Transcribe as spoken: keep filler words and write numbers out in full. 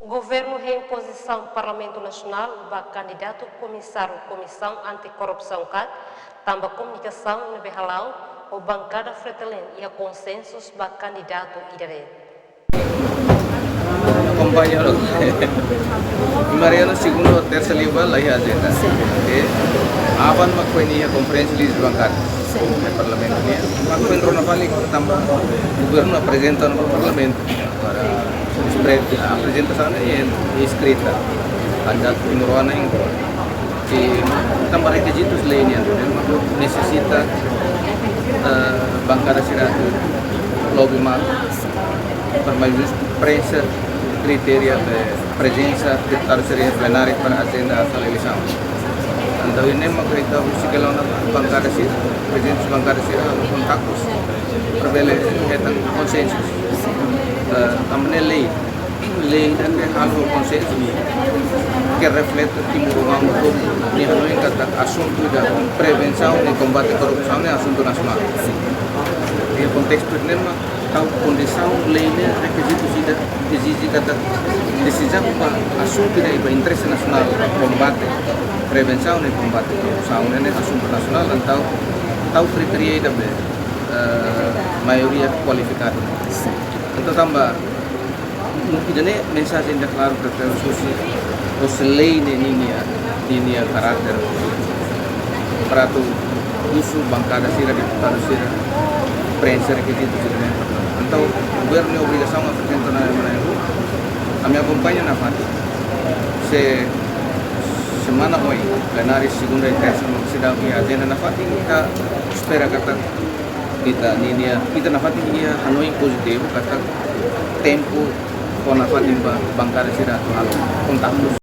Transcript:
Governu hein pozisaun Parlamentu Nasionál ba kandidatu komisáriu Komisaun Anti-Korrupsaun kat, tanba komunikasaun ne'ebé hala'o ho bankada Fretilin iha konsensu ba kandidatu ida-ne'e. Akompaña loos. Mariana, segunda ou tersa liubá la iha ajenda. Oke. Aban mak foin iha konferénsia líder bankada. Iha Parlamentu nian. Mak foin rona fali tanba governu aprezenta ona ba Parlamentu. Para espre-, aprezentasaun ne'e eskrita. Ada timoroan ne'e. I tanba rekizitus lei nian, ne'e mak nesesita, eh, bankada sira atu lobby mak, para mais ou menus preenxe kritéria de prezensa deputadu sira iha plenária para ajenda sala eleisaun. Entaun, ne'e mak ita husik hela ona bankada sira, prezidente bankada sira, kontaktus, para bele hetan konsensu. Eh, tanba ne'e lei, lei ida ke halo konsensu, ke reflete timoroan nia hanoin katak asuntu ida prevensaun i kombate korrupsaun ne'e asuntu nasionál. Iha kontestu ne'e mak tau kondisaun lei ne'e rekizitu ida ezije katak desizaun ba asuntu ida ba interese nasionál, kombate, prevensaun i kombate korrupsaun ne'e asuntu nasionál, entaun tau kritéria ida be, eh, maioria kualifikadu. Entaun tanba ida-ne'e mensajen ida klaru para husi, husi lei ne'e ninia, ninia karakter para atu husu bankada sira, deputadu sira preenxe rekizitu sira-ne'e. Entaun governu iha obrigasaun aprezenta ona ema na'in-rua. Ami akompaña nafatin. Se semana oin, plenária segunda i tersa mak seidauk iha ajenda nafatin, ita espera katak ita ninia, ita nafatin iha hanoin pozitivu katak tempu ho nafatin ba bankada sira atu halo kontaktus.